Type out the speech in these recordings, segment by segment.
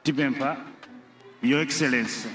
Tipempha Your Excellency.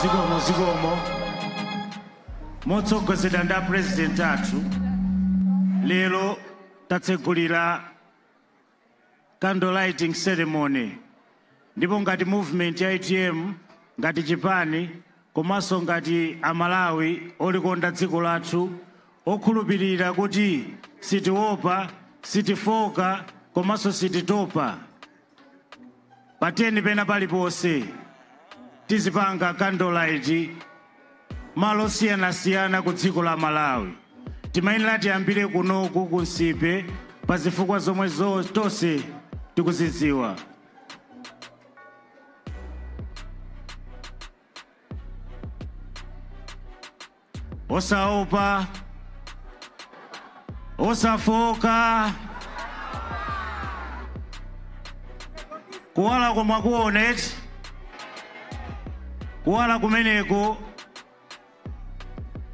Zikomo, zikomo. Motsogozedwa ndi president athu, lero tatsegulira candle lighting ceremony, ndipo ngati movement ya UTM, ngati chipani, komanso ngati Amalawi olikonda dziko lathu, okhulupirira kuti sitiopa, sitifoka, komanso sititopa, pateni pena paliponse tizipanga candlelight malo osiyanasiyana ku dziko la Malawi. Timayenera tiyambire kunoku ku Nsipe pa zifukwa zomwe tonse tikuzidziwa. Osaopa, osafoka, kuwala komwe kuoneti. Kuwala kumeneko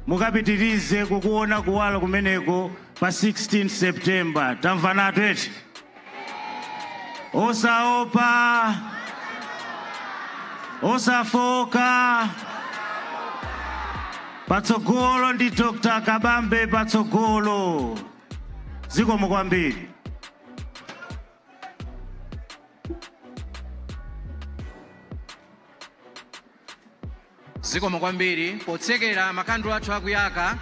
mukapitirize kukuona kuwala kumeneko pa 16 September. Tamvanatu eti? Osaopa, osafoka. Patsogolo ndi Dr. Kabambe patsogolo. Zikomo kwambiri. Zikomo kwambiri. Potsekera makandulo athu akuyaka,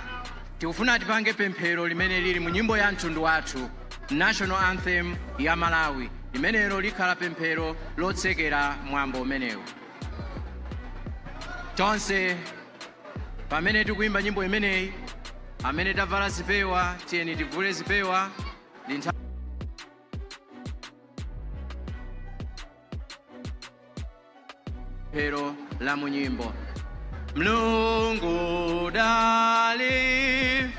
tikufuna tipange pemphero limene lili mu nyimbo ya mtundu wathu, National Anthem ya Malawi. Limenelo likhala pemphero lotsekera mwambo umenewu. Tonse pamene tikuyimba nyimbo imeneyi, amene tavala zipewa, tiyeni tivule zipewa. Ndi pemphero la mu nyimbo. Mlungu dali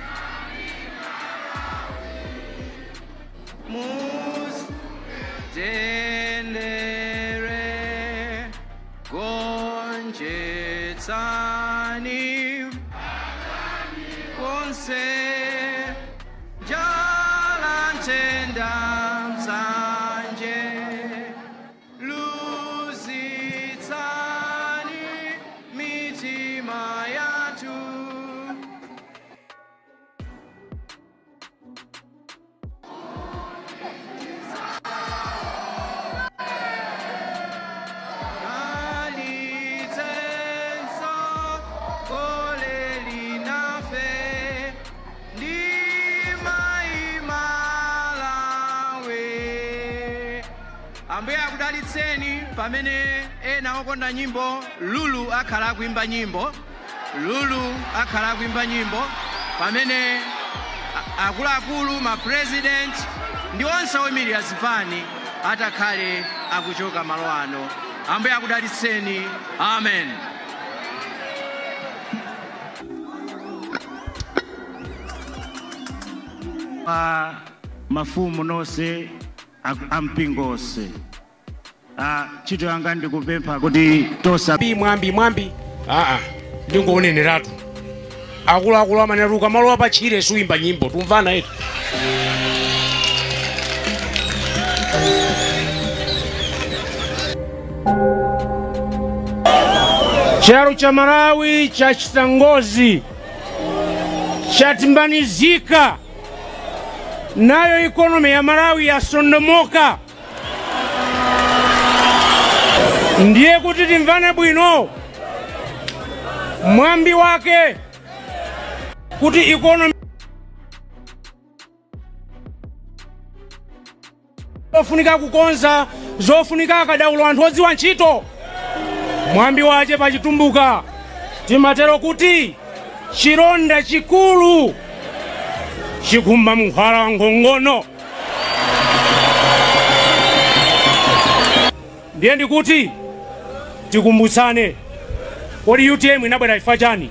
mutendere gonjetsani konse njala nthenda msanje luzitsani mitima yathu. Alitsenso kolelinafe ndi maimalawe. Ambuye akudalitseni. Pamene ena okonda nyimbo, Lulu akhala akuimba nyimbo. Lulu akhala akuimba nyimbo. Pamene akuluakulu, ma president ndi onse oyimirira zipani atakhale akuchoka malo ano. Ambuye akudalitseni. Amen. Pa mafumu nonse ampingo onse, ntchito yanga ndikupempha kuti tosa mwambi mwambi ndingoneneratu akuluakulu amaneruka malo apachire suyimba nyimbo tumvana eti. Chalo cha Malawi chachita ngozi, chatimbanizika, nayo ikonomi ya Malawi yasondomoka. Ndiye kuti timvane bwino mwambi wake kuti ikonomi zofunika kukonza, zofunika akadaulo anthu odziwa ntchito. Mwambi wache pachitumbuka timatero kuti chironda chikulu chikumba mnkhwala wa ngongono. Ndiye ndikuti tikumbutsane, kodi UTM inabwera chifukwa chani?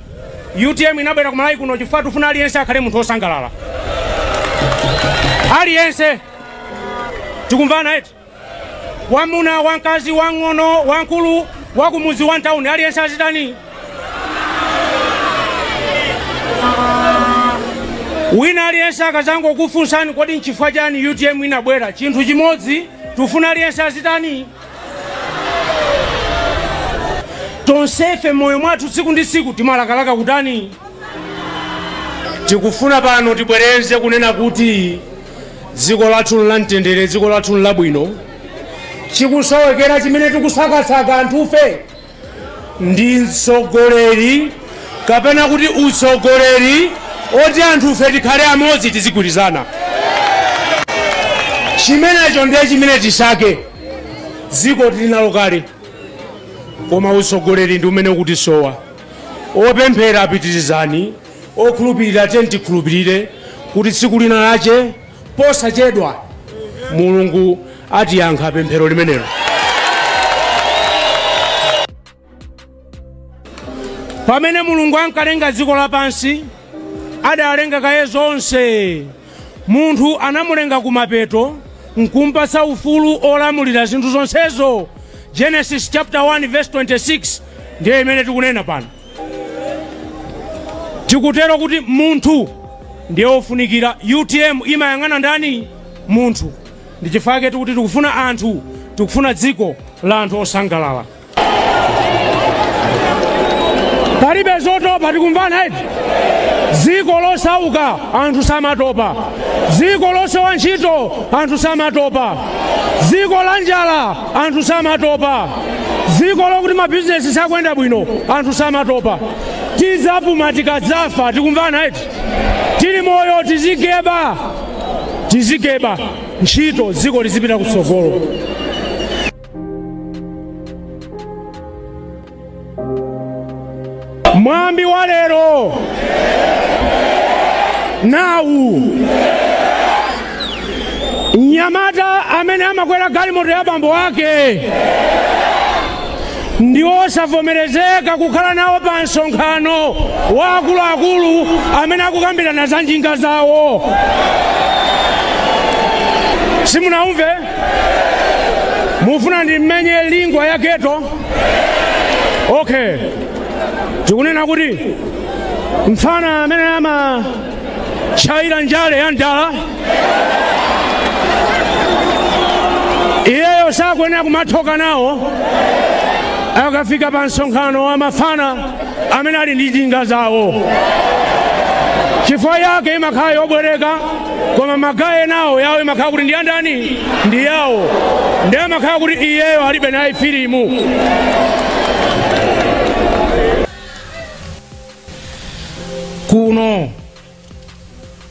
UTM inabwera ku Malawi kuno chifukwa tifuna aliyense akhale munthu wosangalala. Aliyense tikumvana eti? Wamuna, wamkazi, wang'ono, wamkulu, wakumuzi, wa mtawuni, aliyense azitani? Wina aliyense akazangokufunsani kodi nchifukwa chani UTM inabwera, chinthu chimodzi tifuna aliyense azitani? Tonsefe moyo mwathu tsiku ndi tsiku timalakalaka kutani? Tikufuna pano tibwereze kunena kuti dziko lathu la mtendere, dziko lathu labwino. Chikusowekera chimene tikusakasaka anthufe ndi mtsogoleri, kapena kuti utsogoleri oti anthufe tikhale amodzi tizigwirizana. Chimenecho ndiye chimene tisake. Dziko tili nalo kale, koma utsogoleri ndi umene ukutisowa. Opemphera apitirizani, okhulupirira tikhulupirire kuti tsiku lina lache posachedwa Mulungu atiyankha pemphero limenelo. Pamene Mulungu ankalenga dziko lapansi, adalenga kaye zonse. Munthu anamulenga kumapeto nkumpatsa ufulu olamulira zinthu zonsezo. Genesis chapter 1 verse 26, Ndiye imene tikunena pano. Tikutero kuti munthu ndiye wofunikira. UTM imayang'ana ndani? Munthu. Ndi chifukwa chake tikuti tikufuna anthu, tikufuna dziko la anthu osangalala. Palibe zotopa, tikumvana eti? Dziko losauka anthu samatopa, dziko losowa ntchito anthu samatopa, dziko la njala anthu samatopa, dziko lokuti mabizinesi sakuyenda bwino anthu samatopa. Tidzapuma tikadzafa, tikumvana eti? Tili moyo tizigeba, tizigeba ntchito, dziko lizipita kutsogolo. Mwambi wa lero nawu: mnyamata amene amakwera galimoto ya bambo ake ndi osavomerezeka kukhala nawo pa msonkhano wa akuluakulu amene akukambirana za njinga zawo. Simunaumve? Mufuna ndimmenye lingua ya ghetto? Okay, tikunena kuti mfana amene amatchayira njale ya ndala iyeyo sakuyenera kumathoka nawo akafika pa msonkhano wa mafana amene ali ndi njinga zawo, chifukwa yake imakhala yobwereka, koma magaye nawo yawo imakhala kuti ndi andani? Ndi yawo. Ndiye amakhala kuti iyeyo alibe naye filimu. Kuno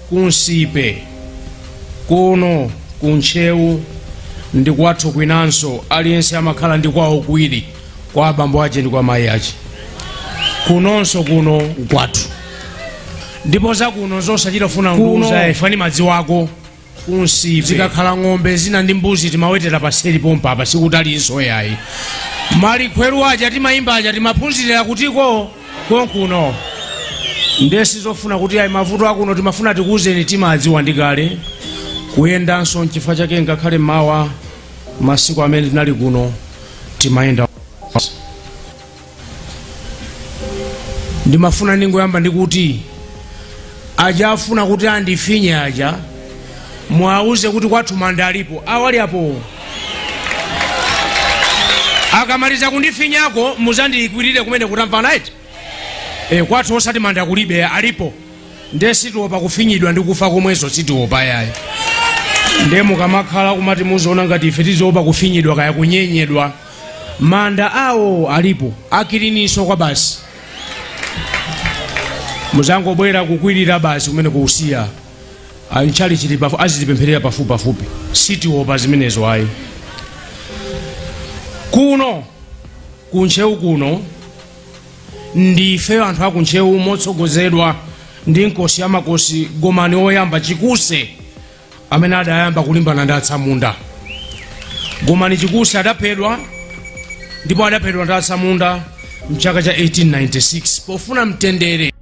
kunsipe, kuno kuntcheu ndi kwathu kwinanso, aliyense amakhala ndi kwawo kuwiri, kwa abambo ache ndi kwa mayi ache. Kunonso kuno kwathu, ndipo zakuno zosachita funa nduza ifani madzi wako kunsipe. Zikakhala ng'ombe zina ndi mbuzi timawetera paseli pompa apa, sikutalinso yayi. Malikhweru aja timayimba aja timaphunzirira kutiko konkuno. Ndesi zofuna kuti ayi mavuto akuno timafuna tikuwuzeni timadziwa ndi kale. Kuyendanso nchifukwa chake ngakhale mawa masiku amene tinali kuno timayenda. Ndimafuna ningoyamba ndikuti aja afuna kuti andifinye aja mwauze kuti kwathu manda alipo awali apo. Akamaliza kundifinyako muzandiyikwirire kumene kutamvana eti? Kwathu osati manda kulibe, alipo. Ndiye sitiopa kufinyidwa ndi kufa komwezo, sitiopa yayi. Ndiye mukamakhala kumati muzoona ngati ife tiziopa kufinyidwa kaya kunyenyedwa, manda awo alipo akiliniso kwa basi. Muzangobwera kukwirira basi kumene kuusiya antchali chili pafu, azitipempherera pafupi pafupi. Sitiopa zimenezo ayi. Kuno kuntcheu kuno ndife anthu akuntcheu motsogozedwa ndi nkosi amakosi Gomani oyamba Chikuse amene adayamba kulimbana ndi atsamunda. Gomani Chikuse adaphedwa, ndipo adaphedwa ndi atsamunda mchaka cha 1896 pofuna mtendere.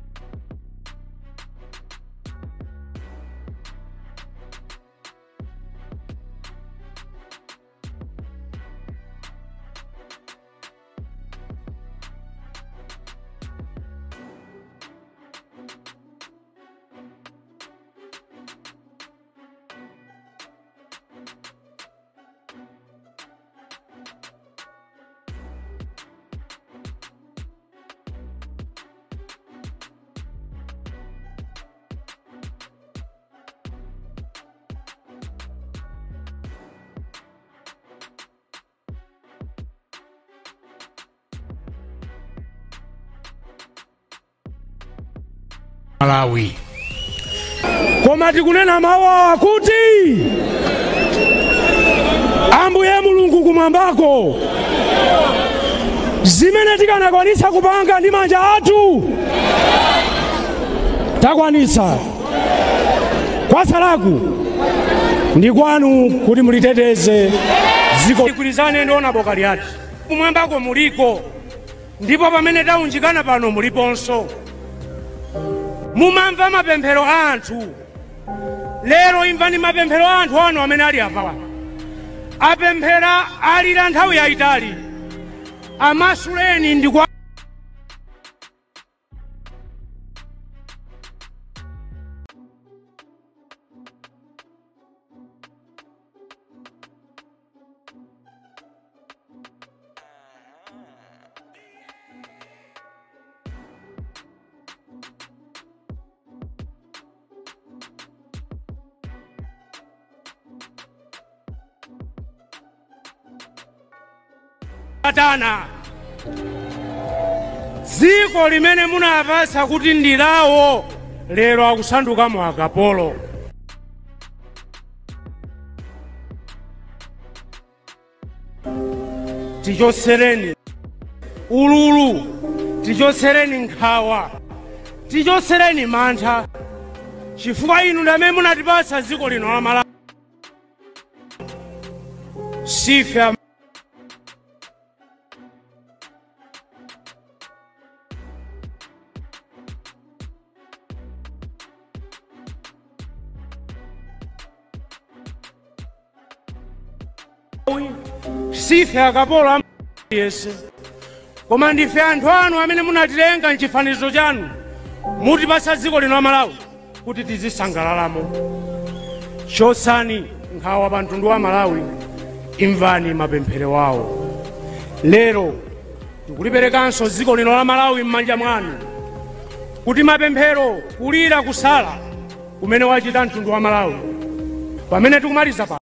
Malawi. Koma tikunena mawu akuti Ambuye Mulungu kumwambako, zimene tikanakwanitsa kupanga ndi manja athu takwanitsa. Kwatsalaku ndi kwanu kuti muliteteze dziko. Igwirizane ndi Honorable Kaliati, kumwambako muliko, ndipo pamene taunjikana pano muliponso. Mumamva mapemphero a anthu. Lero imvani mapemphero a anthu anu amene ali apawa. Apemphera alira nthawi yayitali. Amasuleni ndi kwa Satana. Dziko limene munapasa kuti ndi lawo lero akusandukamo akapolo. Tichotsereni ululu, tichotsereni nkhawa, tichotsereni mantha, chifukwa inu ndi amene munatipatsa dziko lino la Malawi. Sife sife akapolo yese, koma ndife anthu anu amene munatilenga mchifanizo chanu, mutipatsa dziko lino la Malawi kuti tizisangalalamo. Chotsani nkhawa pa mtundu wa Malawi, imvani mapemphero wawo. Lero tikuliperekanso dziko lino la Malawi m'manja mwanu, kuti mapemphero, kulira, kusala kumene wachita mtundu wa Malawi pamene tikumaliza pa